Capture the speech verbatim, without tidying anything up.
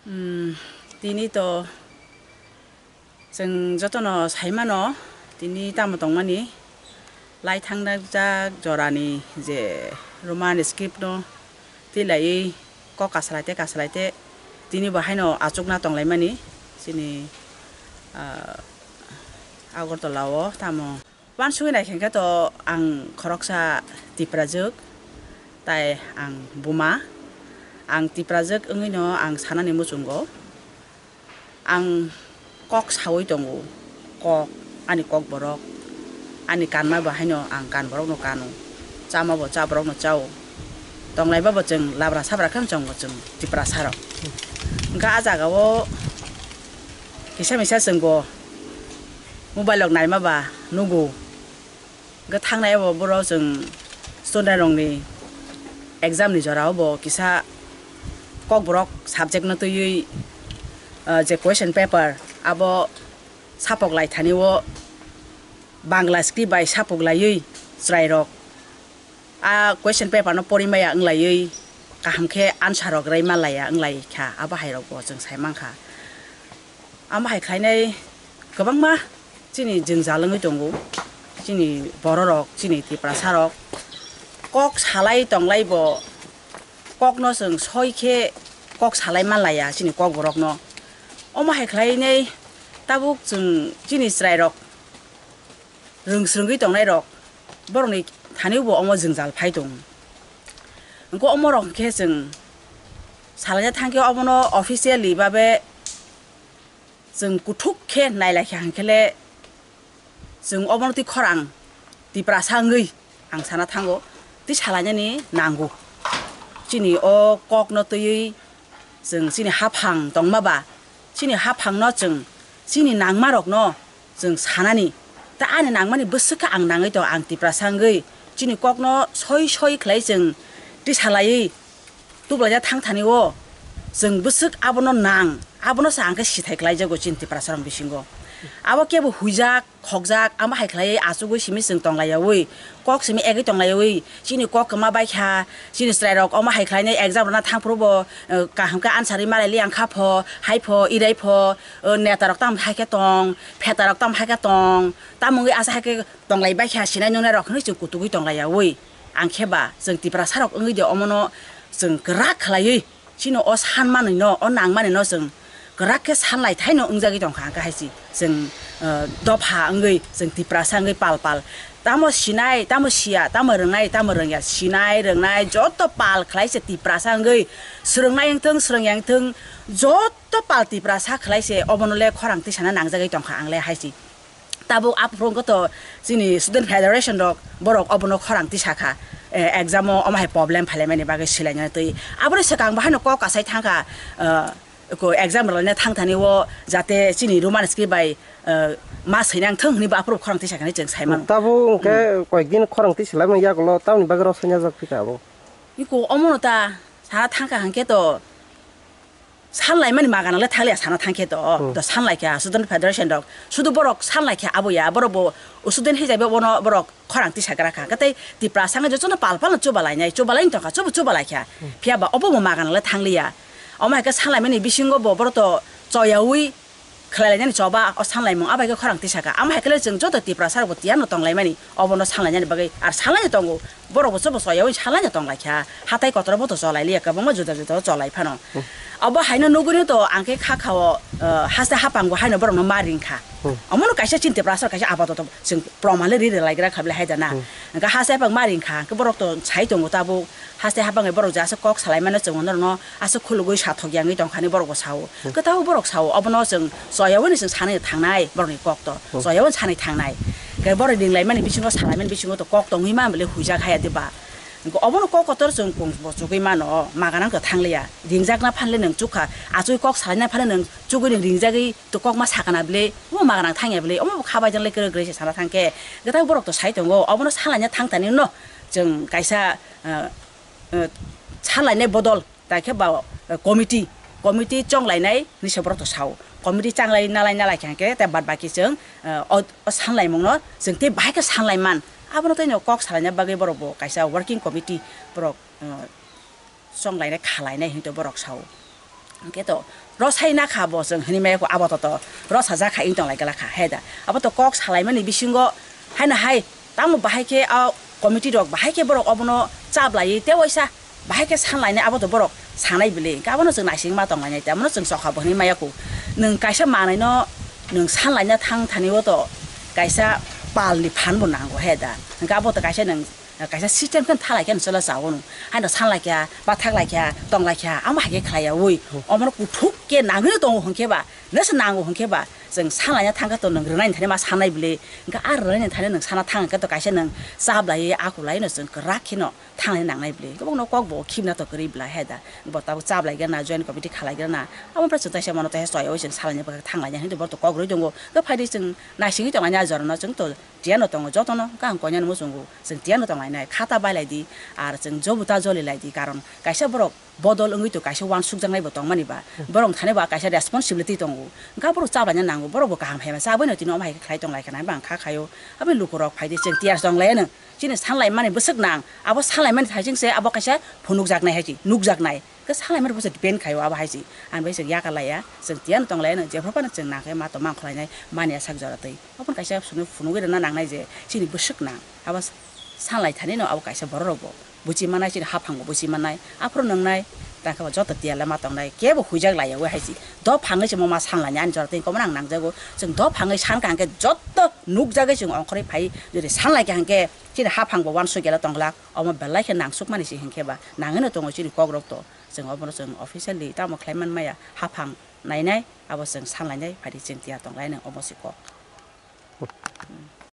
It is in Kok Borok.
Hmm, tini to chwng jotono sai mano, tini tamo tongmani, lai thangnajak jorani je Roman script no twi laiwi kok kasalai te kasalai te tini bo haino achukna tonglaimani chini, ah, Agartala o tamo. Uansugwi naikha khe to ang khoroksa Tiprajwk, tai ang buma. Ang Tiprajwk wngwino ang sanani muchungo. Ang kok saui tongo, kok, ani kok borok, ani kanma bo haino ang kan borokno kano, chama bo cha borokno chao. Tonglaiba bo chwng labra sabra khe chwng bo chwng Tiprasa rok. Hwnkhe ah jaga o kisa misa chwng bo mobile rok naima ba nugo. Hwnkhe thangnai bo borok chwng student rokni exam ni jora o bo kisa kokborok subject no twiwi, ah, je question paper abo sapok lai thani o Bangla script bai sapok laiwi chwrai rok a question paper no pori maya wng laiwi kaham khe answer rok rai ma laya wng lai kha, abo hai rok bo chwng sai mankha. Amo hai khlainai kwbangma chini jwngjal wngwi tongo, chini bororok, chini Tiprasarok kok salai tonglai bo, kokno chwng soi khe kok salai manlaiya chini kokborokno. Omo hai khlainai tabuk chwng chini chwrairok rwng swrwngwi tongnairok borokni thani bo omo jwngjal phai tongo. Hwnkhe omorok khe chwng salaina thangkhe obono officially babe chwng kuthuk khe nailaikha hwnkhe le chwng obono twi khorang Tiprasa wngwi ang sana thango, twi salainani nango. Chini o kokno twiwi chwng chini haphang tongma ba, chini haphangno chwng chini nangmarokno chwng sanani. Ta ani nangmani bwswk khe ang nangwi tongo, ang Tiprasa wngwi chini kokno soi soi khlai chwng twi salaiwi tuklaijak thang thani o chwng bwswk abono nang, abono se ang khe sithai khlaijago chini Tiprasa rok bisingo. Abo kebo huijak, khokjak, amo hai khlaiwi achugwi simi chwng tonglaiyawi, kok simi egwi tonglaiyawi, chini kok kwma bai kha, chini chwrai rok omo hai khlainai exam rwna thang phuru bo, eh, kaham khe answer rwi malai li ang kha pho, hai pho, irai pho, eh, neta rok tamo hai khe tong, pheta rok tamo hai khe tong, tamo wngwi asa hai khe tonglai bai kha, sinai nungnai rok hinwi chwng kutugwi tonglaiyawi. Ang khe ba chwng Tiprasa rok wngwi de omono chwng kwrak khlaiwi chini o san manwi no, o nang manwi no chwng kwrak khe san lai thaino wngjagwi tongkha, ang khe hai se chwng, eh, dopha wngwi chwng Tiprasa wngwi pal pal. Tamo sinai, tamo siya, tamo rwngnai, tamo rwngya, sinai, rwngnai joto pal khlai se Tiprasa wngwi swrwngnai wngthwng, swrwngya wngthwng, joto pal Tiprasa khlai se obono le khorang tisana nangjagwi tongkha ang le hai se. Tabuk aphuru wngkha to chini student federation rok, borok obono khorang tisakha, eh, exam o omo hai problem phailaimani bagwi silainani twi. Aboni swkang bo haino kok kasai thangkha, eh, ko exam rwlaina thang thani o jate chini Roman script bai, eh, ma swinang thung hwnwi bo aphuru khorang tisakha hinwi chwng sai mano. Tabuk hwnkhe, hmm, koyekdin khorang tisalai mani yagulo tamoni bagwi rw sanya jak phika abo. Iko omono ta sana thangkha hwnkhe to san laimani maganang le thang liya sana thang khe to, hmm, to san lai kha student federation rok. Sudu borok san lai kha abo ya, borok bo student hisabe bono borok khorang tisagra kha. Khe tei Tiprasa wngwi jotono pal pal no chuba lainai, chuba laini tongkha, chubu chuba lai kha. Hmm. Phiya ba obo bo maganang le thang liya. Omo hai khe san laimani bisingo bo borok to choyaui khlai lainani choba o san laimung, abai khe khorang tisakha. Amo hai khe le chwng joto Tiprasa rok bo tiyar no tong laimani, obono san lainani bagwi ar san laino tongo. Borok bo chobo choyaui san laino tong lai kha. Hatai kotor bo to cholai liya, kwbangma juda juda o cholai phano. Hmm. Abo haino nugwi no to ang khe kha kha o, eh, haste hapang bo haino borok no ma ring kha. Hmm. Omono kaisa chini Tiprasa rok kaisa apatot chwng proman le ri rwlai gra kha bile hai da na. Hmm. Hwnkhe haste hapang ma ring kha, hwnkhe borok to sai tongo tabuk. Haste hapang bai borok je aswk kok salai mano, chwng norokno aswk khulugwi sathok ya wngwi tongkha hinwi borok bo sao. Hmm. Kwtal borok sao, obono chwng choyaui ni chwng sanwi thangnai borokni kok to. Hmm. Choyaui sanwi thangnai. Khe borok ringlaimani bisingo, salaimani bisingo to kok tongwi ma bwle huijak haya diba. Obono kok kotor chwng kung bo chugwi mano, maganang to thangliya. Ringjakna phanle nwng chukha, achugwi kok salaina phanle nwng chugwi nwng ringjagwi to kok ma sakana bwle, omo maganang thangya bwle, omo bo kha bai jang le kwrwi kwrwi se sana thangkhe. Kwtal borok to sai tongo, obono salaina thang thani no chwng kaisa, eh, eh, salainai bodol, tai khe ba, eh, committee, committee chonglainai hinwi se borok to sao. Committee changlai nalai nalai khe hwnkhe tei bad baki chwng, eh, o, o sanlaimungno chwng tei bahai khe sanlai man. Abono tei no kok salaina bagwi borok bo kaisa working committee borok, eh, chonglainai khalainai hinwi to borok sao. Hwnkhe to rosai na kha bo chwng hinwi maya kho, abo to to rosa ja kha wng tong lai glak kha he da. Abo to kok salaimani bisingo haino hai tamo bahai khe a committee rok bahai khe borok obono chablaiwi tei waisa bahai khe sanlainai, abo to borok sanai bwle. Hwnkhe abono chwng naising ma tong lainai tei abono chwng chokha bo hinwi maya kho. Nwng kaisa manwi no nwng sanlaina thang thani o to kaisa pal ni phan bo nango he da. Hwnkhe abo to kaisa nwng kaisa system khe thalai khe chwla chao nw. Haino sanlai kha, bathak lai kha, tong lai kha, amo hai khe khlai ya ui. Omono kuthuk khe nangwi no tongo hwnkhe ba, nese nango hwnkhe ba, chwng sanlaina thang khe to nwng rwnaini thani ma sanai bwle. Hwnkhe a rwnaini thani nwng sana thang khe to kaisa nwng chablaiwi akulai no chwng kwrak khe no thanglai nangnai bwle. Hwnkhe bokno kok bo khibna to kwrwi bwla he da. Bo tabuk chablai gana, joint committee khalai gana. Amo bai chwng taisa mano taisa choyaui chwng sanlaina bwkha thanglaina hinwi bo to kok rwi tongo. Hwnkhe phaidi chwng naisingwi tonglaina a jorano chwng to tiyano tongo jotono, hwnkhe ang koinani muchungo chwng tiyano tonglainai, khata bailai di, ar chwng jobuta joli lai di, karon kaisa borok bodol wngwi to kaisa uansukjaknai bo tongmani ba, borok thani ba kaisa responsibility tongo, hwnkhe borok chabaina nango, borok bo kaham hai masa, aboino tini omo hai khe khlai tong lai khna, hwnba ang kha khaio, aboni lukurok phaidi chwng tiyar tong lai anw, chini sanlai mani bwswk nang, abo sanlai mani thai chwng se abo kaisa phunukjaknai hai se nukjaknai. Khe salaimani bo se depend khaio abo hai se. Ang bai se yakar laiya, chwng tiyano tong laiya, nang jephru phano chwng nang khe ma tong mang khwlainai mani ya sak jora twi. Obo kaisa phunuk, phunugwi rwna nangnai je chini bwswk nang. Abo sanlai thani no abo kaisa borok rok bo buchi mannai, chini haphang bo buchi mannai. Aphuru nwngnai, tang khe bo joto tiyar lai ma tongnai, kebo huijak laiya wi hai se. Dophangwi se mo ma sanlainai ani jora twi, komo nang nangjago. Chwng dophangwi san kha hwnkhe joto nukjagwi chwng ongkhorwi phai, jodi sanlai kha hwnkhe chini haphang bo uansuk ya tong glak. Omo belai khe nangsukmani se hinkhe ba nangwi no tongo chini kok rok to. Chwng obono chwng officially tamo khlai man maya, haphang nainai, abo chwng sanlainai, phaidi chwng tiyar tong lainai, omo se kok.